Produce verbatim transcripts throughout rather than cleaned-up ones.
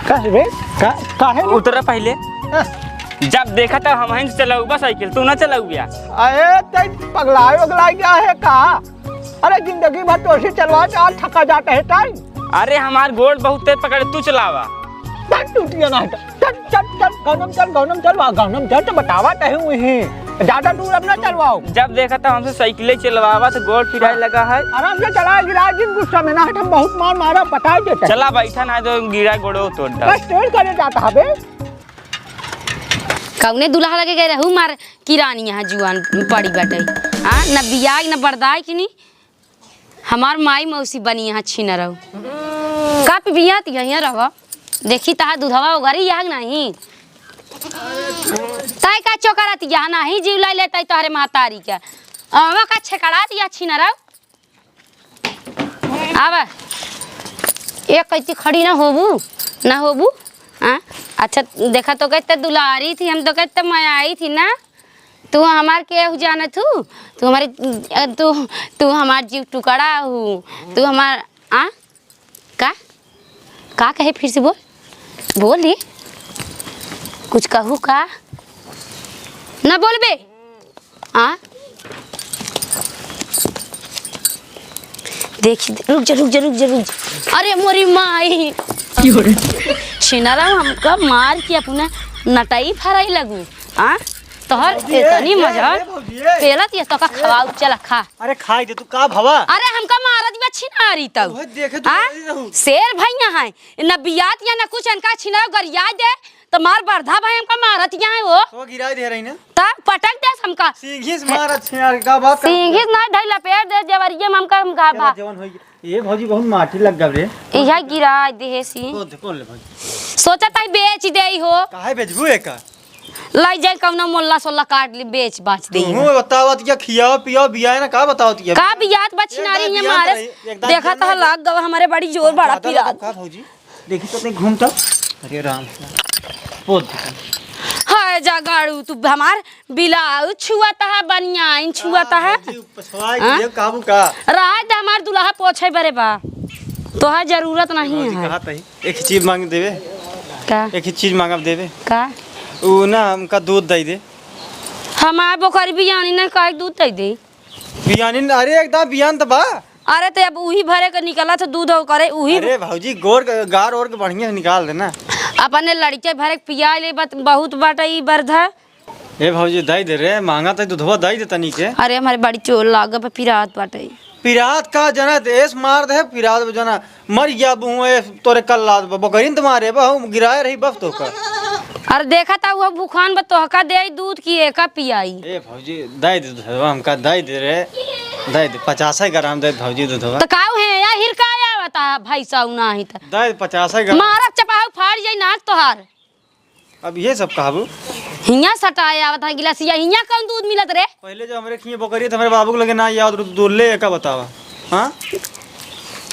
का रे? का, का है रे? उतरा पहिले। हाँ। जब देखा तब हमहिन से चलउबा साइकिल, तू ना चलउबिया। अरे, तै पगलाए उगलाए गया है का? अरे, जिंदगी भर तो ऐसे चलवा के आज थका जाता है ताई। अरे, हमार गोड़ बहुत तेज पकड़े, तू चलावा। चल, टूटिया ना हटा। चल, चल, चल, गौनम चल, गौनम चल, वहाँ गौनम चल, तो बतावा तहे हुई हैं। ज्यादा दूर अब ना चलवाओ। जब देखा तब हमसे साइकिले चलवावा, तो गोड़ पिराए लगा है। आराम से चला, गिरा जिन गुस्सा में ना हट, हम बहुत मार मारा, बताए देते। चला बैठा, ना तो गिरा गोड़ो तोड़ डाल। बस तेल करे जाता है बे। कौने दुल्हा लगे गए रहू मार किरानी यहाँ जुआन पड़ी बाटे। हाँ, न बियाह न बर्दाई की नी। हमार माई मौसी बनी यहाँ छिनरऊ। का पिबियात यहाँ रहो? देखी तहा दूधवा ओगरी यहाँ नहीं। ताई का चोकरत यहाँ नहीं जीव लाई लेताई तोहरे महतारी के। अवा का छेकड़ात यहाँ छिनरऊ। आवा। एक कैती खड़ी ना होबू, ना होबू। हाँ? अच्छा, देखा तो कहते दुलारी थी, हम तो कहते मैं आई थी ना। तू हमार केहू जानत हू? तू हमारे, तू, तू हमार जीव टुकड़ा हू। तू हमार, आ? का? का कहे फिर से बोल? बोली। कुछ कहू का? ना बोलबे? आ? देखी, रुक जा, रुक जा, रुक जा, रुक जा। अरे मोरी माई। छिनरा हमका मार के अपना नटाई फराई लगू। आ? तोहर भौजी, ए, इतनी ए, मजा। ए, भौजी, ए। पेलत ये तोका खवाऊ, चला खा। अरे खाई दे तू, का भवा? अरे हमका मारत बा छिनारी तऊ। ओहे देखे तू आ? लड़ी रहू। शेर भैया है, न बियात या न कुछ, इनका छिनारो गरिया दे, त मार बरधा भाई हमका मारत या है वो। तो गिराई दे रही ना। त पटक दे हमका। सींघी से मारत छिनार का बात कर। सींघी से ना ढई लपेट दे, जवरिये में हमका, हम का तेरा भा। जवन होई। ए भौजी बहुत माटी लग गब रे। इहा गिराई दे सी। कौन दे, कौन ले भौजी? सोचत है बेच देई हो। काहे बेचबू एका? लाई जाए कौनो मोल्ला सोल्ला काट ली, बेच बाच दे। तू बतावत क्या खियाओ पियाओ बियाए ना, का बतावत क्या? का बियात बा छिनारी एक है दाँत मारे। नहीं, एक दाँत देखा जेल तो में लाग गवा हमारे बड़ी जोर बड़ा ज्यादा पिरात। लगा का भौजी? देखी तो नहीं घूमता। अरे राम। पोत दे। हाय जा गाड़ू, तू हमार बिलाऊ छुअत है, बनियाइन छुअत है। भौजी, पछवाए हाँ? के ये काबू का? राज दे हमार दुल्हा पोछे बरे बा। तोहार जरूरत नहीं भौजी है। कहा तही? एक चीज मांग देवे। का? एक ही चीज मांगब देवे। का? उ ना हमका दूध दई दे। हमार बोकरी बियानी ना काहे दूध दई दे? बियानी न, अरे एकदम बियान त बा। अरे त अब उही भरे के निकला त दूध हो करे उही। अरे भौजी गोर के, गार ओर के बढ़िया से निकाल देना। अपने लड़के भरे के पिया ले बत-, बहुत बाटे ई बरधा। ए भौजी, दई दे रे, महंगा त दुधवा दई दे तनी के। अरे, हमारे बड़ी चोर लाग बा, पिरात बाटे। पिरात का जना, देश मार दे, पिरात जना, मर गया बुआ, ए, तोरे कल लात बा, बकरीन त मारे बा, हम गिराए रही बफ तो का। अरे देखा ता वो भूखान बा, तोहका दे दूध की एका पियाई। ए भौजी, दई दे दुधवा, हमका दई दे रे, दई दे, पचास ग्राम दे भौजी दुधवा। त काऊ है या हिरका आवता भैंसा उनाही त। दई दे, पचास ग्राम। मारब चपाऊ फाड़ जाई नाक तोहार। अब ये सब कहबू। हियाँ सटाए आवत है गिलासिया, हियाँ कौन दूध मिलत रे? पहले जब हमरे खिए बोकरी त हमरे बाबू के लगे ना आवत रहे, तू दूध ले का बतावा? हाँ?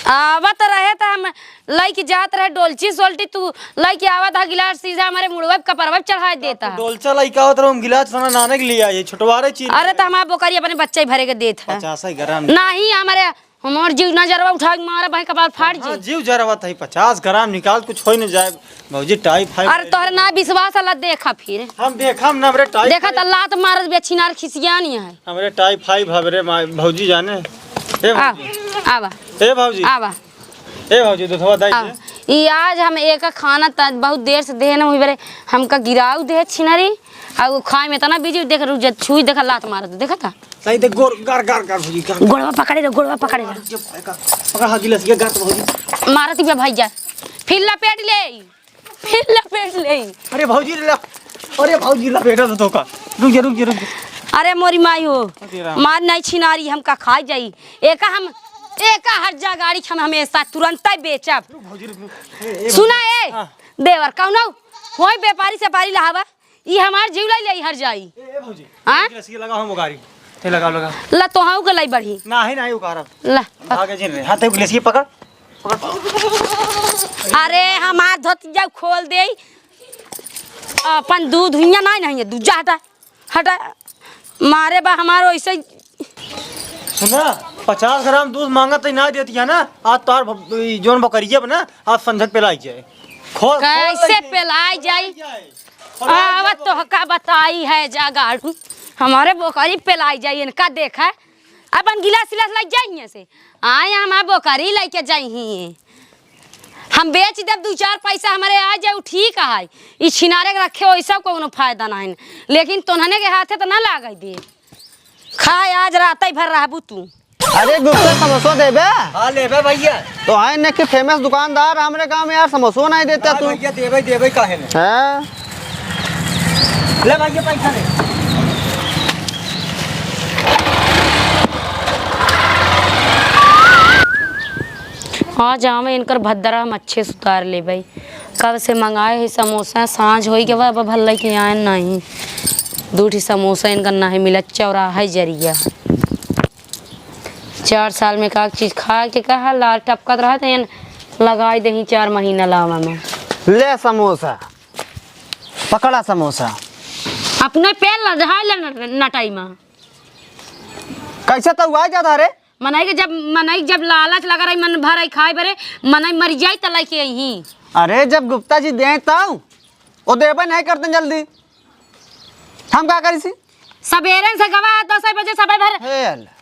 आवत रहे त हम लइके जात रहे डोलची सोल्टी, तू लइके आवत है गिलास सीधा हमरे मुड़वा पे कपरवा पे चढ़ाए देता है। डोलचा लइका आवत रहे, हम गिलास सोना नाने के लिए आए, छोटवारे चीज। अरे त हमार बोकरी अपने बच्चे भरे के देत है। पचास ग्राम। नाही हमरे हमार जीव ना जरवा उठा के मारा, भाई कपार फाट हाँ, जी। जीव जरवा तही पचास ग्राम निकाल, कुछ होई न जाए। भौजी, टाइफाइड अरे, तोहरे ना विश्वास अला, देखा फिर। हम देखम ना, हमरे टाइफाइड देखा त लात मारत बे, छिनार खिसियानी है। हमरे टाइफाइड भवरे माय, भौजी जाने। ए आ, भौजी। आवा। ए भौजी। आवा। ए भौजी, दुधवा दाई आ, दे। ई आज हम एक खाना त बहुत देर से देहे न हुई बरे, हमका गिराऊ दे छिनारी, आ उ खाए में इतना बिजी, देख रुक जा, छुई देखा लात मारत, देखा था? सही देख, गोड़, गार, गार, गार, भौजी, गार। गोड़वा पकड़े रहो, गोड़वा पकड़े रहो। पकड़, पकड़, हाँ, गिलास, ये गार, भौजी। मारत बे भैया, फिर लपेट ले, फिर लपेट ले। अरे भौजी, ला, अरे भौजी, लपेटा तो धोखा। रुक जा, रुक जा, रुक जा। अरे मोरी माई हो, अरे राम। मार नहीं छिनारी, हमका खाई जाई। एका हम, एका हट जा गाड़ी, हम हमेशा तुरंत बेचब। रुक भौजी, रुक, रुक। ए, ए, सुना भौजी। ए, हाँ। देवर, कौनो होई व्यापारी से पारी लहावा। ई हमार जीव लाई ले हर जाई। ए, ए भौजी, हाँ? एक गिलास ये लगा हम उगारी। ते लगा, लगा। ला तोहाऊ के लाई बढ़ी। नाही, नाही उगारब। ला। भागे जिन रे। हाँ, ते गिलास ये पकड़। पकड़। अरे, हमार धोतिया खोल दे। अपन दूध हुइया नाही, नाही, दूध जा हटा। हटा। मारे बा हमार वैसे ही। सुना, पचास ग्राम दूध मांगा त ना देती है ना, आज तोहार भ-, ई जोन बकरिया बना, आज संझक पे लाई जाए। खोल, खोल कैसे लेके। पेलाई जाई? खोल आवत जाई। तो का बताई है जा गाड़ू, हमारे बोकरी पेलाई जाई, इनका देख है। अपन गिलास सिलास लग जाई हियाँ से। आए हमारे बोकरी लेके जाई ही। हम बेच देब, दू चार पैसा हमारे आ जाए, उ ठीक है। ई छिनारे के रखे, ओइसे कोनो फायदा नहीं, लेकिन तोहने के हाथे तो ना लागे दे। खाए, आज रात भर रहबू तू। अरे गुप्ता, समोसा देबे? हाँ, लेबे भैया। तो हाँ, इन्हें के फेमस दुकानदार हमरे गाँव में यार, समोसा नहीं देते हाँ तू। भैया, देबे, देबे काहे नहीं? हाँ। ले भैया, पैसा ले। आज आवे इनकर भद्दरा हम अच्छे से उतार लेबे। कब से मंगाए है समोसा, साँझ होई गवा, अब भल्ला के आए नहीं। दू ठी समोसा इनका नहीं मिला, चौराहा जरिया। चार साल में का चीज खा के कहा लार टपकत रहा, तो एन लगाई देही चार महीना लावा में। ले समोसा, पकड़ा समोसा। अपने पेल लदहा ले न-, नटाई मा। कैसे तो हुआ जाता रे? मनई के जब, मनई के जब लालच लगा रही, मन भर आई खाए बरे, मनई मर जाई त लेके आई ही। अरे जब गुप्ता जी दें तब, वो देबे नहीं करते जल्दी, हम का करी सी? सबेरे से गवा दस बजे सबे भर। हे अल्लाह,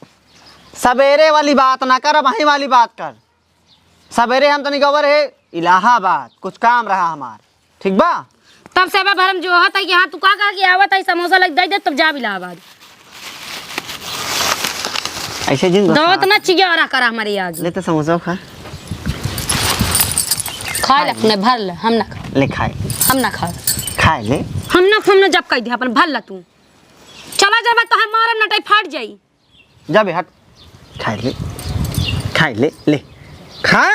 सबेरे वाली बात ना कर, अबहीं वाली बात कर। सबेरे हम तनी गवा रहे इलाहाबाद, कुछ काम रहा हमार, ठीक बा? तब से बा भरम जो होता है कि हाँ, तू का कहा कि आवत है, समोसा लग दे दे, तब जा इलाहाबाद। ऐसे जिन दो गुस्सा। इतना चियारा करा हमारे आगे। ले तो समोसा खा। खा ले अपने, भर ले, हम ना खा। ले खाए। हम ना खा। खाए ले। हम ना, हम ना जब कह दे अपन, भर ला तू। चला जा, मैं तो हम मारम ना, टाई फाट जाई। जा बे, हट। खाए ले, खाए ले, ले। खा।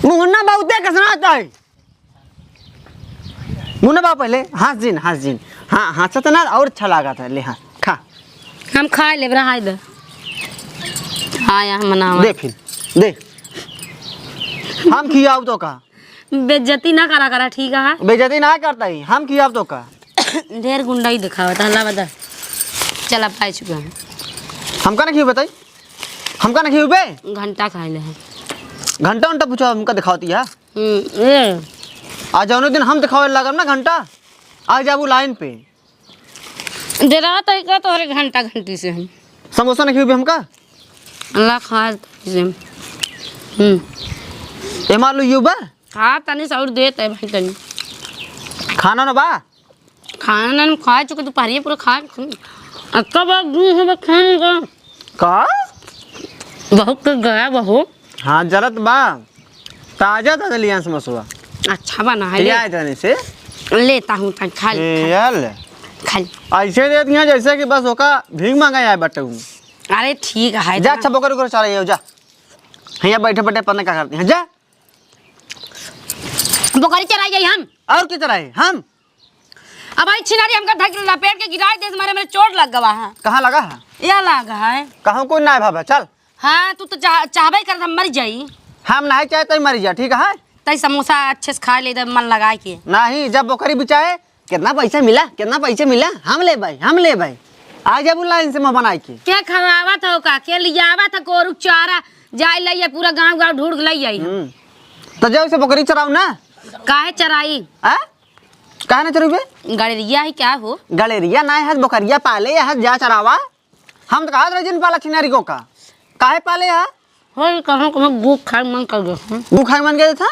मुन्ना बहुते कसनाता है। मुन्ना बाबू पहले हँस जिन, हँस जिन। हाँ, हँसत ना और अच्छा लागत है। ले, हाँ, खा। हम खाए लेब, रहाई दे। हाँ, यहाँ मनावा। दे फिर, दे। हम खियाऊ तो का? बेइज्जती ना करा करा, ठीक है? बेइज्जती ना करता ही, हम खियाब तो का? ढेर गुंडाई दिखावत है, ला बता। चल, अब पाए चुका है। हमका ना खियो बताई, हमका ना खियो बे। घंटा खाए ले है। घंटा उंटा पूछो, हमका दिखावती है। हम्म, ए। आज जौने दिन हम दिखावे लागब ना घंटा, आ जाबू लाइन पे। डरात है का तोहरे घंटा घंटी से हम? समोसा ना खियो बे हमका। अल्लाह खा से। हम्म। ए मार लो यू बा। खा तनी से और देत है भाई तनी। खाना ना बा? खाना ना, हम खा चुके, दोपहरिया पूरा खा के। अब कब अब दूँ हो खाने का? का? बहुत के गया बहू। हाँ, जरत बा। ताजा ताजा लिया समोसवा। अच्छा बना है, ले। लिया है तनी से। लेता हूँ, तनी खा ले, ए, खा। यार ले। खा ले। ऐसे दे दिया जैसे कि बस ओका भीख मांगा आए बटे हूँ। अरे ठीक है, जा, इतना अच्छा, बोकरी को चराई हो, जा। हियाँ बैठे बैठे पन्ने का करती हैं, जा। बोकरी चराई जाई हम। और की चराई? हम? अब आई छिनारी हमका धक लपेट के गिराई देस, मारे मेरे चोट लग गवा है। कहाँ लगा है? या लगा है। कहूँ कोई ना भावे, चल। हाँ, तू तो चाह-, चाहबे कर, हम मर जाई। हम नहीं चाहे तो मर जा, ठीक है? तई समोसा अच्छे से खा ले, मन लगा के। नहीं, जब बोकरी बिचाए, कितना पैसा मिला, कितना पैसा मिला, हम लेबे, हम लेबे। आ जाबू लाइन से मुँह बनाई के। के खवावत हो का, के लियावत हो गोरू चारा, जाई लइया पूरा गाँव गाँव ढूंढ के लइया। हम्म। तो जाओ से बोकरी चराओ ना। काहे चराई? आ? काहे ना चराई बे? गड़ेरिया है क्या हो? गड़ेरिया ना है, बोकरिया पाले है, जा चरावा। हम तो कहा रहे जिन पाला छिनारी को का। काहे पाले है? होई, कहूँ, कहूँ गू खाए मन कर देत है। गू खाए मन कर देत है?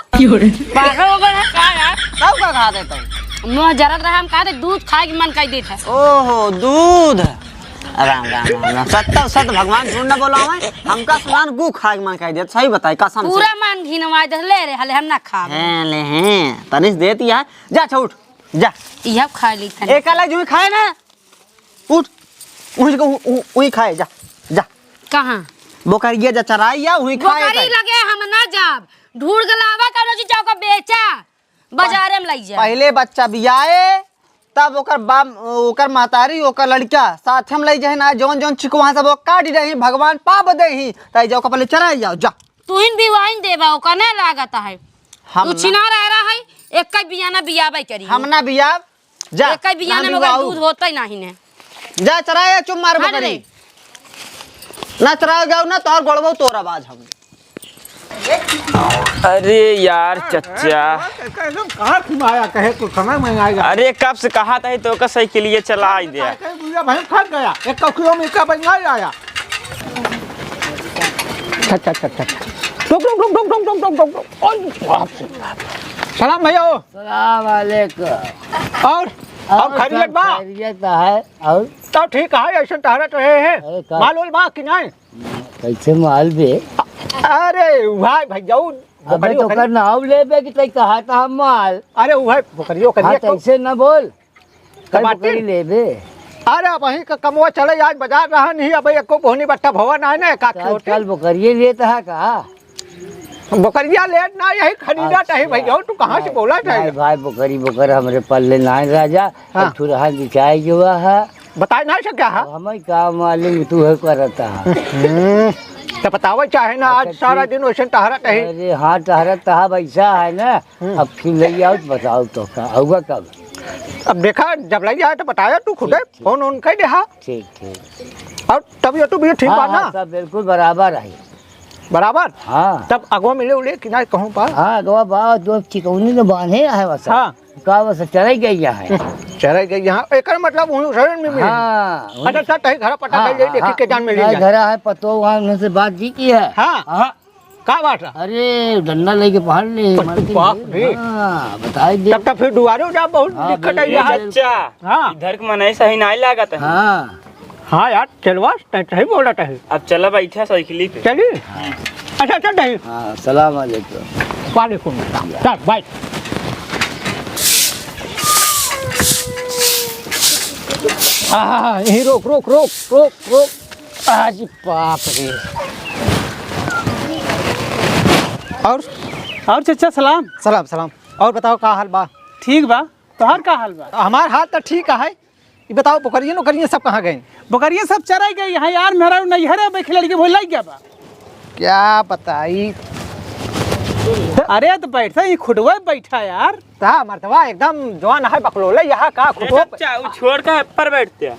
पागल हो गया है का यार? तब का कहा देता हूँ? मुँह जरत रहा, हम कहा थे दूध खाए के मन कर देत है। ओहो, दूध। राम, राम, राम, राम। सत्य, सत्य भगवान झूठ न बोला हमें। हमका सुनान गू खाए के मन कर देत, सही बताई, कसम से। पूरा मन घिनवा दे, ले रे, हले हम ना खाब। हैं, ले हैं। तनिस देती है। जा, अच्छा उठ, जा। यह खा ली तनी। एक अलग जो खाए ना, उठ, उही को, उ-, उ-, उही खाए, जा, जा। कहाँ? बोकरिया जा चराई या, उही खाए, बोकरी खाए। लगे हम ना जाब। ढूंढ के लावा कौनो चीज, ओका बेचा, बाजारे में लई जा। पहले बच्चा बियाए, तब ओकर बाप, ओकर महतारी, ओकर लड़का साथे में लई जाए ना, जौन जौन चिकवा सब वो काट रही, भगवान पाप देही, तई जाओ, ओकर पहले चराई जाओ, जा। तू ही बिवाइन देबा, ओका ना लागत है। हम तू ना छिनार आ रहा है, एक बियाना बियाबे करी। हम ना बियाब, जा, एक बियाना ना में ओकर बिवाऊ। दूध होता ही नहीं ने। जा चराए, चुप मार हाँ बकरी। रे। ना चराए जाओ ना, तोहर गोड़बो तोड़ आवाज हम। अरे यार चच्चा। कहे, कहे, कहे, कहाँ घुमाया, कहे कुछ समय में आएगा। अरे कब से कहा था तो का साइकिलिया चलाइ दे। कहे, कहे, बुढ़ा भाई फंस गया, एक किलो में का बंगाल आया। अच्छा, अच्छा, अच्छा, अच्छा। रुक, रुक, रुक। ओए, बाप रे बाप। सलाम भैया। सलाम वालेकुम। और, और और खैरियत सब बा? खैरियत है। और? तो ठीक है, ऐसे टहरत रहे हैं। अरे का? माल उल बा कि नहीं? कैसे माल बे? अरे भाई, भाई जाऊ, अबे बोकरी, तो बोकरी। कर नाव लेबे कि तै कहा था हम माल। अरे वो है, बोकरी, बोकरी हाँ, एक तो तो ऐसे ना बोल। कब कब आते? बोकरी लेबे? अरे अब वहीं का कमवा चले, आज बाजार रहा नहीं, अब एको बोहनी बट्टा भवा ना है ना, का तो होते? आजकल बोकरिए लेत है का? बोकरिया लेत ना, यही खरीदत है अच्छा। भैया, तू कहाँ से नहीं, बोलत है? नहीं भाई, बोकरी, बोकर हमरे पल्ले ना है राजा, हाँ। अब थुरहा बिचाई गवा है। बताए ना सके, हाँ? अब हमें का मालूम, तू है करता है। हम्म, तो बतावे चाहे ना, आज अच्छा, सारा ठीक। दिन वैसे टहरत है। अरे हाँ, टहरत तहा वैसा है ना, हम्म। अब फिर ले आओ तो बताओ तो का, आऊगा कब? अब देखा, जब ले आए तो बताया तू खुदे, ठीक, ठीक। फोन उन कर दे, हाँ। ठीक, ठीक। और तबीयत, तबीयत ठीक हाँ, बा ना? हाँ, सब बिल्कुल बराबर है। बराबर? हाँ। तब अगवा मिले उले कि ना कहूँ पा? हाँ, अगवा बा, दो चिकौनी तो बांधे है बस। हाँ। का बस चले गई यहाँ है। चले गई यहाँ, एकर मतलब वहीं शरण में मिले। हाँ, वहीं। अच्छा, अच्छा, तही घर पता हाँ, कर ले, हाँ, देखी हाँ। के जान मिली नहीं, जाए। घर है, पतो वहाँ उनसे बात जी की है। हाँ। हाँ। का बात है? अरे, डंडा लेके पहाड़ ले, अरे मार के बाप ले। रे। हाँ, बताई दे। तब तो फिर दुआरे जा, बहुत हाँ, दिक्कत है बिल्कुल, यहाँ। बिल्कुल। चच्चा, हाँ। इधर के मनई सही नहीं लागत है। हाँ। हाँ यार, चलवा, तै सही बोलत है। अब चला बैठा साइकिली पे। चली? अच्छा, चल रही। हाँ, सलाम अलैकुम। वालेकुम सलाम। चल, बैठ। आहा, यहीं रोक, रोक, रोक, रोक, रोक। आज बाप रे। और? और चच्चा सलाम। सलाम, सलाम। और बताओ का हाल बा? ठीक बा। तोहार का हाल बा? हमार हाल तो ठीक है। ई बताओ, बोकरिया नोकरिया सब कहाँ गइन? बोकरिया सब चराई गई है यार, मेरा नैहरे बैठ लड़की भोल लग गया बा। क्या बताई? अरे तो बैठा ही खुटवा बैठा यार। ता मर्दवा एकदम जवान है, बकलोले यहाँ का ए खुटवा। चच्चा, वो छोड़ के पर बैठते हैं।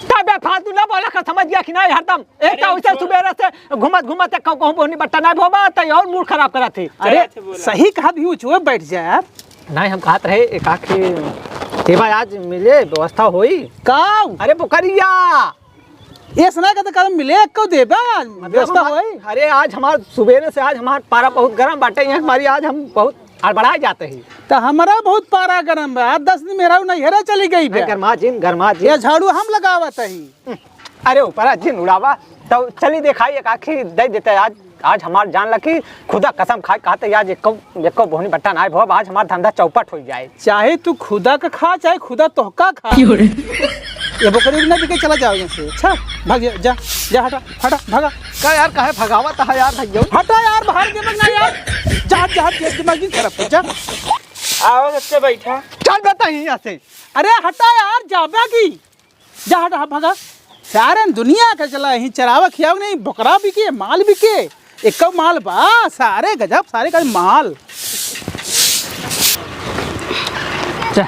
तबे फालतू ना बोला कर, समझ गया कि नहीं? हरदम एक अरे तो उसे छोड़। सुबेरे से घूमत घूमत एक कहूँ बोहनी बट्टा नहीं भोबा, तो और मूड खराब करत है। अरे चला, अच्छा बोला। सही कहा भी, वो बैठ जाए यार। नहीं, हम कहत रहे, एक आखिरी सेवा आज मिले, व्यवस्था होई। काऊ? अरे, बोकरिया। ये सुना के तो कदम मिले, को देबा, मतलब व्यवस्था हमार, होई। अरे, आज हमार सुबेरे से आज हमार पारा बहुत गरम बाटे, यहाँ हमारी आज हम बहुत हड़बड़ा जाते हैं। तो हमारा बहुत पारा गरम बा, आज दस दिन मेरा नैहरा चली गई नहीं, बा। गरमा जिन, गरमा जिन। ये झाड़ू हम लगावत ही। अरे ऊपर जिन उड़ावा, तो चली देखाई एक आखी दे देते आज। आज हमार जान लगी, खुदा कसम खाए कहते आज एको, एको बोहनी बट्टा ना भोब, आज हमार धंधा चौपट हो जाए। चाहे तू खुदा का खा, चाहे खुदा तोहका खा। क्यों रे? ये बोकरी ना बिके, चला जाओ यहाँ से। अच्छा, भाग जा, जा, जा, हटा, हटा, भागा। का यार, काहे भगावत है यार भैया? हटा यार, बाहर दे ना यार। जा, जा, जा, दिमाग नहीं खराब कर, जा। आओ, सबसे बैठा। चल बेटा, यहाँ से। अरे हटा यार, जाबा की। जा हट, हाँ, भागा। सारे दुनिया का चला ही चरावा खियाव नहीं, बकरा बिके, माल बिके, एक माल बा, सारे गजब, सारे का माल। जा।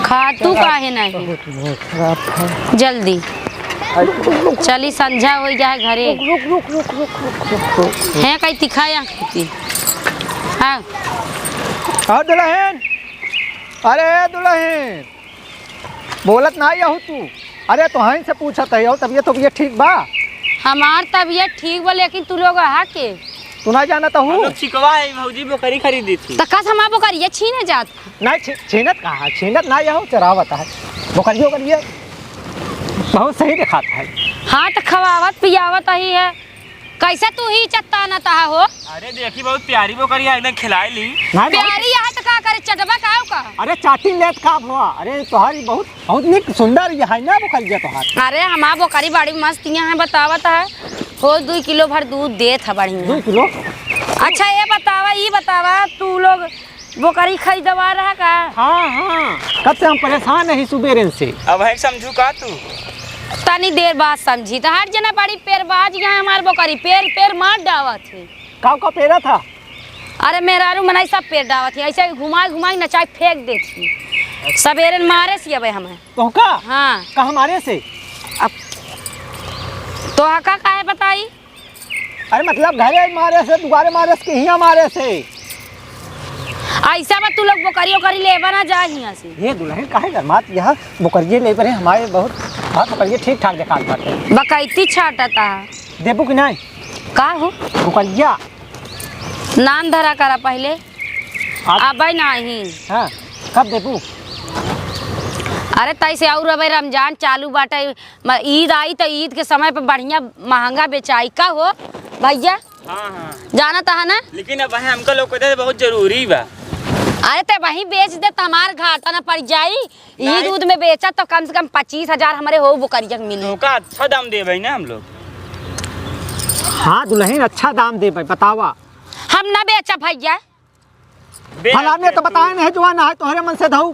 खातू काहे नहीं? बहुत, बहुत खराब था। जल्दी। चली, संझा हो गया है घरे। रुक, रुक, रुक। हैं, कहीं तिखाया? हाँ। हाँ, दुल्हन। अरे, दुल्हन। बोलत ना आया हो तू। अरे तोहन से पूछत है, और तबियत, तबियत ठीक बा? हमार तबियत ठीक बा, लेकिन तू लोग अहा के? तू ना जानत हूँ? हम लोग छिकवा है, भौजी बोकरी खरीदी थी। त कस हमार बोकरिया छीने जात? नहीं, छी-, छीनत कहाँ है? छीनत ना आया हो, चरावत है। बोकरियो करिए, बहुत सही दिखात है। हाँ, त खवावत पियावत ही है। कैसे तू ही चत्ता न तहा हो? अरे देखी, बहुत प्यारी बोकरी है, एकदम खिलाई ली। नहीं, बहुत प्यारी है तो का करे, चटबा का का? अरे चाटी लेत का भवा? अरे तोहारी बहुत, बहुत निक सुंदर ये है ना बोकरिया तोहार। अरे हमार बोकरी बड़ी मस्त यहाँ है, बतावत है। हो, दुई किलो भर दूध देत है बढ़िया। दुई किलो? अच्छा ये बतावा, ई बतावा, तू लोग बोकरी खरीदवा रहा का? हाँ, हाँ। कब से हम परेशान है सुबेरे से। अब है समझू का तू? तनी देर बाद समझी। तो हर जना बड़ी पेरबाज यहाँ हमार बोकरी पेर, पेर मार डावत है। काऊ का पेरा था? अरे मेहरारू मनाई सब पेर डावत है। ऐसे घुमाई, घुमाई नचाई फेंक देत है। सबेरे मारे से अबे हमें। तोहका? हाँ। का हमारे से? अब तोहका काहे बताई? अरे मतलब घरे मारे से, दुआरे मारे से कि हियाँ मारे से? ऐसा बा तू लोग बोकरी ओकरी लेबा ना जा हियाँ से। ये दुलहिन काहे गरमात यह बोकरिये ले बरे हमारे बहुत, बहुत बोकरिये ठीक ठाक देखात बाटे। बकैती छाटता। देबू कि नाहीं? का हो? बोकरिया। नाम धरा करा पहिले। आज अबे नाहीं। हाँ, कब देबू? अरे तैसे और अबे रमजान चालू बाटे, म-, ईद आई त ईद के समय पे बढ़िया महंगा बेचाई का हो भैया? हाँ, हाँ। जानत ह ना? लेकिन अब हमका लोग के बहुत जरूरी बा। अरे ते वहीं बेच दे त हमार घाटा ना पड़ जाई। ईद नहीं। ऊद में बेचा तो कम से कम पच्चीस हजार हमरे हो बोकरिया के मिली। तोका अच्छा दाम देबे ना हम लोग। हाँ दुलहिन, अच्छा दाम देबे, बतावा। हम ना बेचा भैया। बेच फलाने तो देबू। बताए नहीं जो ना है तोहरे मन से धऊ,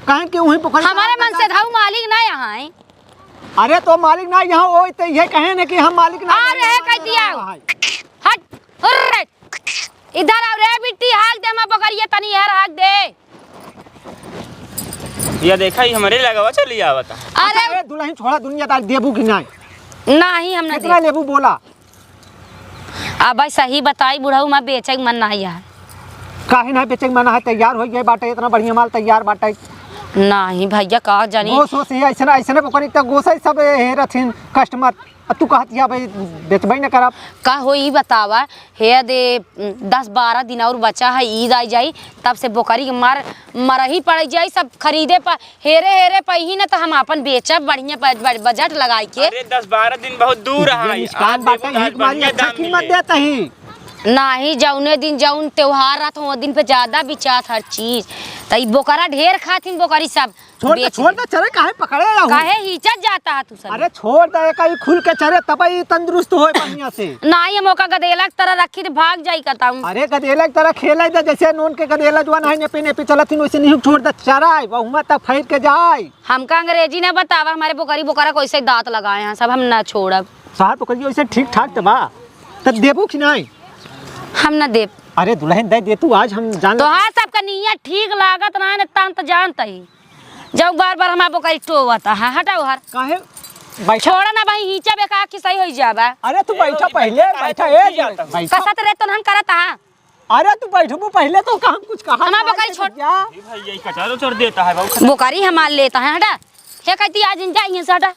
कहें कि वहीं पोखरी हमारे मन से धऊ मालिक ना यहाँ है। अरे तो मालिक ना यहाँ होई तो ये कहे न कि हम मालिक ना आ यहाँ रहे यहाँ कह ना दिया। रहा है। हट, हुर्रे। इधर आओ रे बिट्टी, हाक दे हमार बकरिया तनी यार, हाक दे। या देखा, ई हमरे लगावा चली आवता। अरे अच्छा, ए, दुलहिन छोड़ा, दुनियादारी देबू कि नाहीं? नाहीं, हम ना कितना देब। लेबू बोला? अब भाई सही बताई बुढ़ऊ, मैं बेचे के मन नाहीं है। काहे ना बेचे के मन है? तैयार होइ गए बाटे, इतना बढ़िया माल तैयार बाटे। नाहीं भैया, का जानी। गोस वोस ये ऐसे ना, ऐसे ना ओकरे तो गोस है सब, ए, हेरथिन customer। अब तू कहत या भाई बेचबे न करब। का हो ई बतावा, हे दे, दस बारह दिन और बचा है, ईद आई जाई, तब से बोकरी के मार मरही पड़ जाई, सब खरीदे पर हेरे हेरे पइही न त हम आपन बेचब बढ़िया ब-, ब-, बजट लगाई के। अरे दस बारह दिन बहुत दूर है, ये निष्काम आज बाटे, देबू त आज एक मारी बढ़िया अच्छा दाम कीमत मिले। देत ही। नाहीं, जौने दिन जौन त्योहार रहत हो, दिन पे ज्यादा बिचात हर चीज। त ई बोकरा ढेर खाथिन, बोकरी सब छोड़ दे, बेच छोड़ दे। दे, चरे काहे पकड़े रहू? काहे हिचत जाता है तू सब? अरे छोड़ दे, एका ई खुल के चरे, तब ई तंदुरुस्त होए बढ़िया से। नाहीं, हम ओका गदेला के तरह रखी त भाग जाई कतहूँ। अरे गदेला के तरह खेले दे, जैसे नोन के गदेला जवान है, नेपे नेपे चलत हिन, वैसे नहीं छोड़ दे, चराए, बहुमा तक फैल के जाए। हमका अंग्रेजी ना बतावा, हमारे बोकरी बोकरा कैसे दांत लगाए हैं सब, हम ना छोड़ब। साहब, बोकरी वैसे ठीक ठाक त बा, त देबू कि नाहीं? हम ना देब। अरे दुलहिन, दे दे तू, आज हम जान तोहार सबका नियत ठीक लागत ना है, ना तान त जानत ही। जब बार बार हमार बोकरी टोवत है, हटाओ हर। काहे? बैठा। छोड़ा ना भाई, हिंचा बेका कि सही होई जाबा। अरे तू बैठा पहिले, बैठा, ए, बैठा। कसत रे तो हम करत हा। अरे तू बैठबू पहिले तो का हम कुछ कहा हमार बोकरी छोड़। जा। ये भाई, ये कचरा उचर देता है बाबू। बोकरी हमार लेता है, हटा। हे कहती आज इन जाइए से हटा।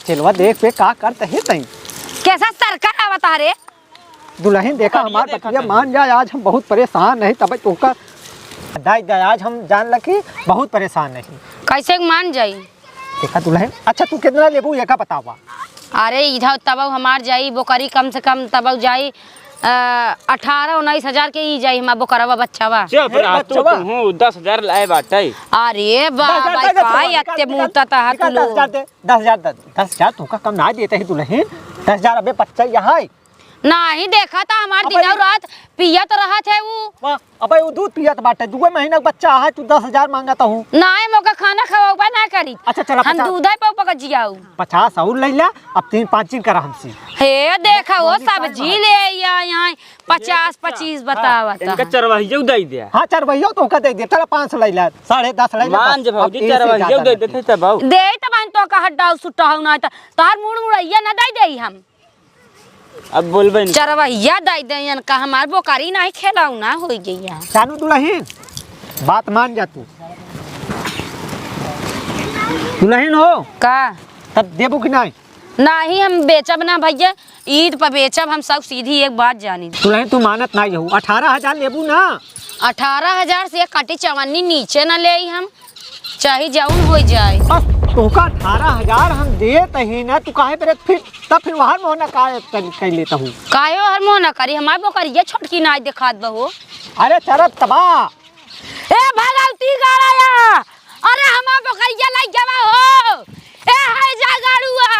चलवा देख पे का करत है तई। कैसा सरकार आवता रे? दुलहिन देखा, हमार बतिया मान जा, आज हम बहुत परेशान नहीं, तब तोहका दाई दा, आज हम जान ल कि बहुत परेशान नहीं। कैसे मान जाई? देखा दुलहिन, अच्छा तू कितना लेबू, एका बतावा। अरे इधर तब हमार जाई बोकरी कम से कम तब जाई, अ, अठारह उन्नीस हजार के ई जाई हमार बोकरवा बच्चावा। चुप हे रहा तू, बच्चावा। तू हूँ दस हजार लाए बाटे। अरे बाबा, दस हजार दे दे, का तू एत्ते निकाल, मुंह तता है निकाल, तू लोग। दस हजार दे, दस हजार दे, दस हजार तोहका कम ना देते ही दुलहिन, दस हजार अबे बच्चा यहाँ है। नाही, देखा त हमार अबे दिन और रात पियत रहत है ऊ। वाह, अबे ऊ दूध पियत बाटे, दुए महीना के बच्चा है, तू दस हजार मांगत हूँ। नाही, मोका खाना खवाबा ना करी। अच्छा, चला, हम पचास दूधे पे पक जियाऊ। पचास और ले ला, अब तीन पाँच दिन करा हमसे। हे, देखा, वो सब्जी ले आया यहाँ, पचास, पच्चीस बतावत इनका है। चरवाहियो दे दे। हाँ, चरवाहियो तोहका दे दे, चला, पाँच सौ ले ला, साढ़े दस ले ला, मान बस, जे अब भौजी, इनसे चरवाहियो ज्यादा दे ना दे। देते तब। दे त बहन, तोहका हड्डा सुट्टा हो ना, त तोहर मूड़ मुड़ैया ना दे दे हम। अब बोलबे नहीं। चरवैया दे दे इनका, हमार बोकरी नाही खेलौना होई गई है। जानू दुलहिन, बात मान जा तू। दुलहिन हो। का? तब देबू कि नाही? नाही, हम बेचब ना भैया, ईद पर बेचब हम सब, सीधी एक बात जानी। दुलहिन तू मानत नाही हो, अठारह हजार लेबू ना? अठारह हजार से एक काटी चवन्नी नीचे ना लेई हम। चाहे जौन हो जाए। बस तोहका अठारह हजार हम देत ही ना, तू काहे बरे फिर, तब फिर वहाँ मोहना काहे कर, कर लेता हूँ? काहे हर मोहना करी? हमार बोकरिया छोटकी नाई देखात बा हो। अरे चरत तबा। ए भगवती गाड़ाया, अरे हमार बोकरिया लइ जावा हो। ए है जा गाड़ुआ,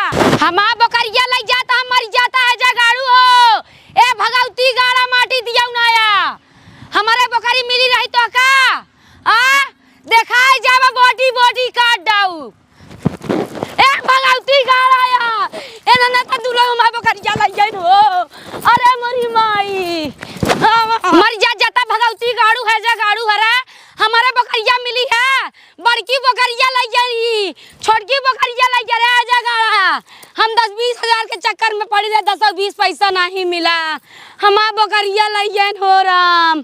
हमार बोकरिया लइ जाता, हम मर जाता है जा गाड़ू हो। ए भगवती गाड़ा माटी दिया उनाया, हमारे बोकरी मिली रही तो का? आ? देखाई जाबा बोटी बोटी काट डाऊ। ए भगवती गाड़ाया, ए नन्ना त दुलहु मा बोकरिया लइ गइन हो। अरे मोरी माई। मर जा जाता भगवती गाड़ू है जा गाड़ू हरा। हमारे बोकरिया मिली है। बड़की बोकरिया लइ गई। छोटकी बोकरिया लइ गई रे जा गाड़ा। हम दस बीस हजार के चक्कर में पड़ी रहे, दस और बीस पैसा नाही मिला। हमार बोकरिया लइ गइन हो राम।